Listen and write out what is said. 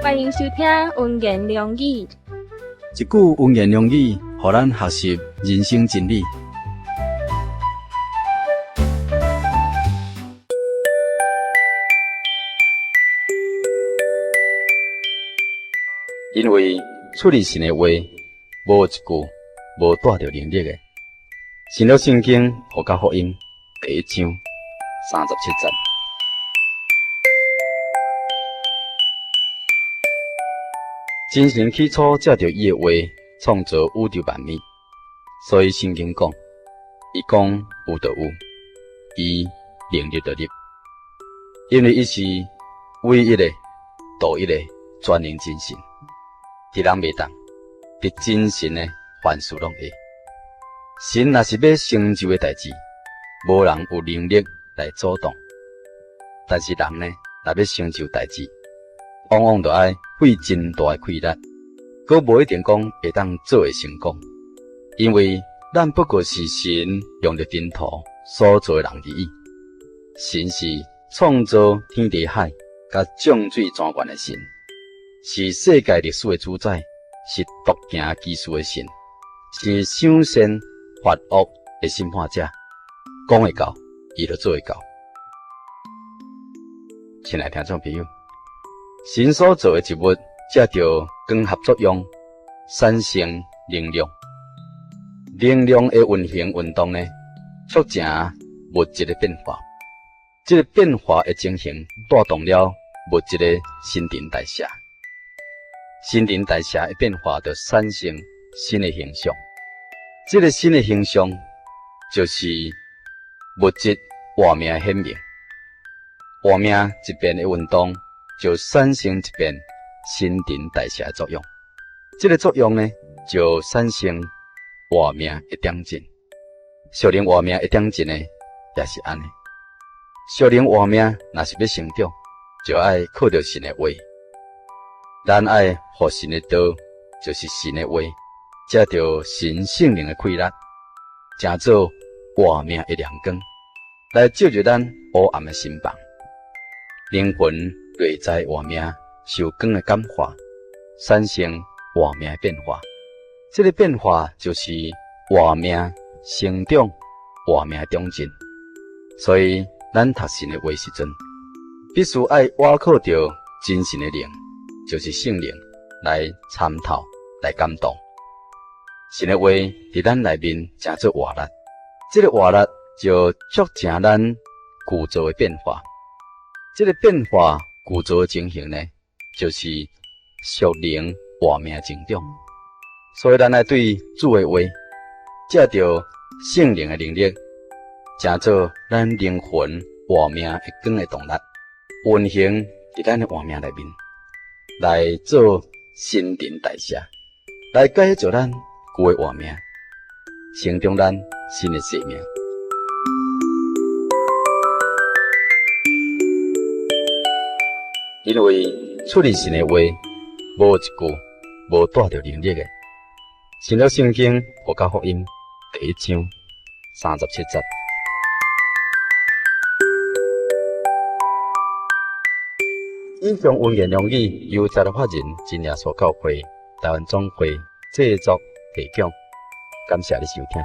歡迎收聽溫言良語。一句溫言良語，予咱學習人生真理。因為出自神的話，無一句無帶著能力的。新約聖經路加福音第一章37節。真神起初藉著伊的話創造宇宙萬物，所以聖經講，伊講有就有，伊能立就立，因為伊是唯一的、獨一的全能真神，佇人袂當，佇真神呢，凡事攏會。神若是欲成就的代誌，無人有能力來阻擋。但是人呢，若欲成就代誌，往往就愛費真大的氣力，閣無一定講會當做會成功。因為咱不過是神用著塵土所造的人而已。神是創造天地海佮眾水泉源的神，是世界歷史的主宰，是獨行奇事的神，是賞善罰惡的審判者。講會到，伊就做會到。親愛聽眾朋友，神所造的植物，藉著光合作用產生能量，能量的運行運動呢，促成物質的變化。這個變化的情形帶動了物質的新陳代謝，新陳代謝的變化就產生新的形象。這個新的形象就是物質活命的顯明，活命一邊的運動就產生一邊新陳代謝的作用。這個作用呢，就產生活命的長進。屬靈活命的長進呢，也是按呢。屬靈活命若是欲成長，就愛靠著神的話。咱愛予神的道，就是神的話，藉著神聖靈的氣力，成做活命的亮光，來照入咱黑暗的心房。靈魂內在活命受光的感化，產生活命的變化。這個變化就是活命成長、活命的長進。所以，咱讀神的話時陣，必須愛倚靠著真神的靈，就是聖靈來參透、來感動。神的話佇咱內面成做活力，這個活力就促成咱舊造的變化。這個變化舊造的情形呢，就是屬靈活命成長。所以，咱愛對主的話，藉著聖靈的能力，成做咱靈魂活命的光的動力，運行佇咱的活命內面，來做新陳代謝，來改造咱舊的活命，成長咱新的生命。因為出自神的話，無一句無帶著能力的。新約聖經路加福音第一章37節。以上溫言良語由財團法人真耶穌教會台灣總會製作提供，感謝你收聽。